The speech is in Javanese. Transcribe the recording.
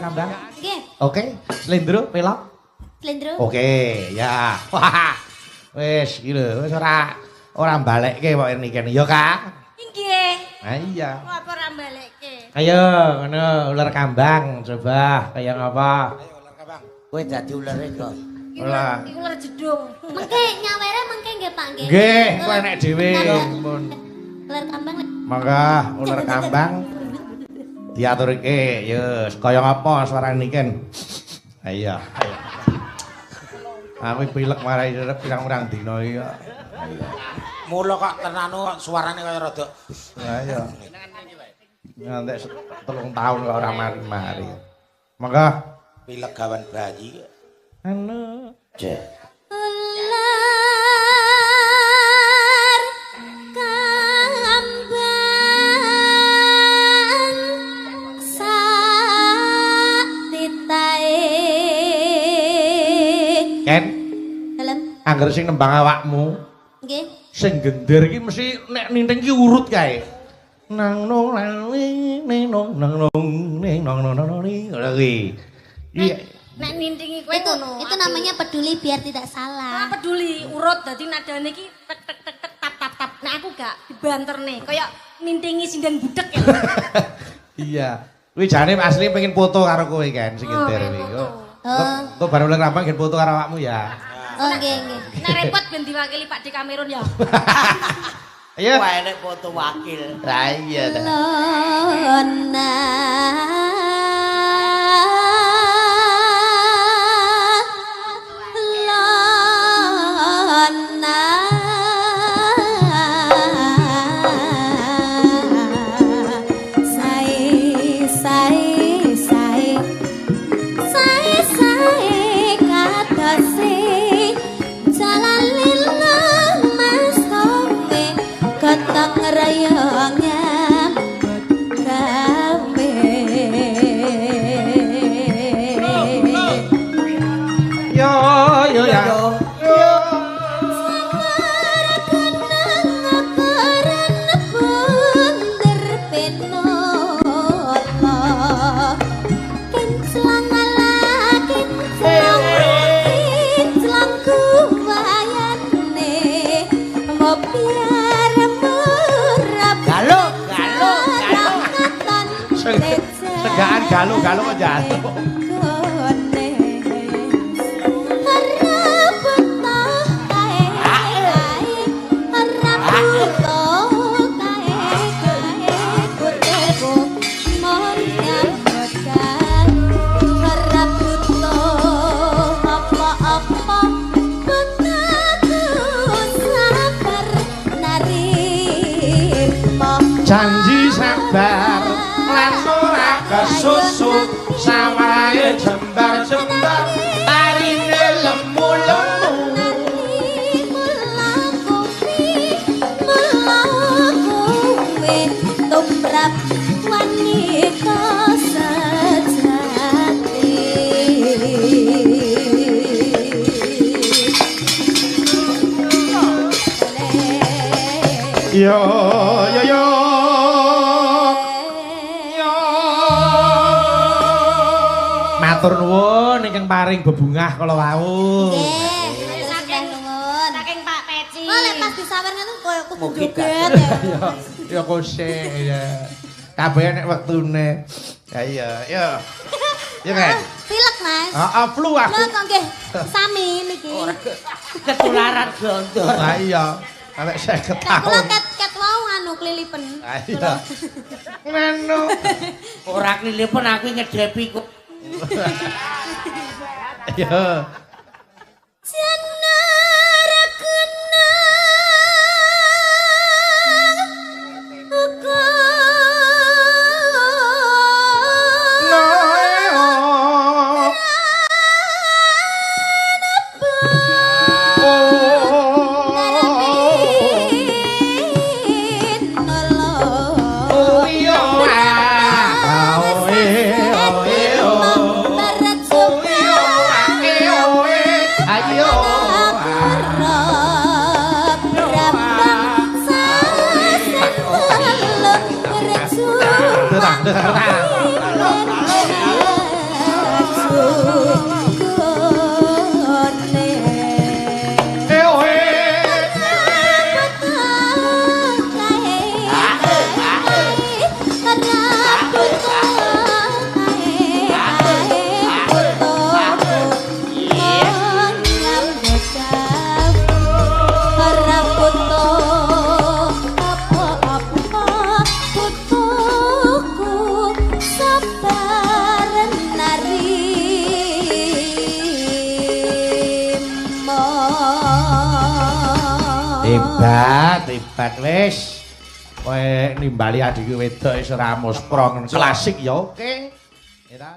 kambang. Nggih. Oke, slendro pelok. Slendro. Oke, ya. Wah. Wis iki lho, wis ora ora balekke pokoke niken. Ya, Kak. Nggih. Nah iya. Apa ora balekke? Ayo, ngono ular kambang coba kaya ngapa? Ayo ular kambang. Kowe dadi ulere kok. Ora. Iku ular jedung. Mengke nyawere mengke nggih Pak nggih. Nggih, kowe enek dhewe. Mun. Ular kambang. Mangga ular kambang diaturke. Ya, kaya ngapa suarane niken? Ayo, ayo. Aku pilek marai pirang-pirang dina iki kok. Ayo. Mula kok tenanu kok suarane kaya rada. Ayo. Ngantek 3 tahun kok ora mari-mari. Mangga pilek gawan bayi. Anu. Cek. Ular kambang sak titae. Ken, Dalem. angger sing nembang awakmu, Nggih. sing gender iki mesti nek ninting ki urut kae. Nang nong nang ning ning nong nang nong ning nong nong nong ning ngono kuwi. Iya. Nek nintingi kowe Itu ngono. itu namanya peduli biar tidak Ora salah. peduli urut dadi nadane iki tek tek tek tek tap tap tap. Nek aku gak dibanterne kaya nintingi sinden budek ya. Iya. Kuwi jane asli pengen foto karo kowe kan sing Oh, gender pengen kuwi. foto. Oh. Kok baru ular kambang gen foto karo awakmu ya. Oh nggih nggih. Nek repot ben diwakili Pak D Kamerun ya. Ayo. Wah, enek foto wakil. Lah iya ta. Lona lona sae sae sae sae sae kadose jalan lila mas kowe gotong royong nyambut gawe. Yo yo ya. Galo, galo, galo. Segaan galo-galo kok jatuh. Janji sabar lan ora kesusu sawahe jembar-jembar tarine lemu-lemu. Tumrap wanita sejati. Yo yo yo yo. Matur nuwun ingkang paring bebungah kala wau. Nggih, matur nuwun. Saking Pak Peci. Oh, lek pas disawer ngono koyo kudu Mugi joget ya. Ya ya kose ya. Kabeh nek wektune. Ya iya, ya. Ya kan? Pilek, Mas. Heeh, flu aku. Lho kok nggih sami niki. Ketularan glondor. Lah iya, sampe 50 Lah kula tahun. ket ket wau anu klilipen. Lah iya. Ngono. Ora klilipen aku ngedepi kok. Ya. Jenar kenang uga Hebat, hebat wis. Kowe nimbali adikku wedok wis ora muspro klasik ya oke. Ya ta.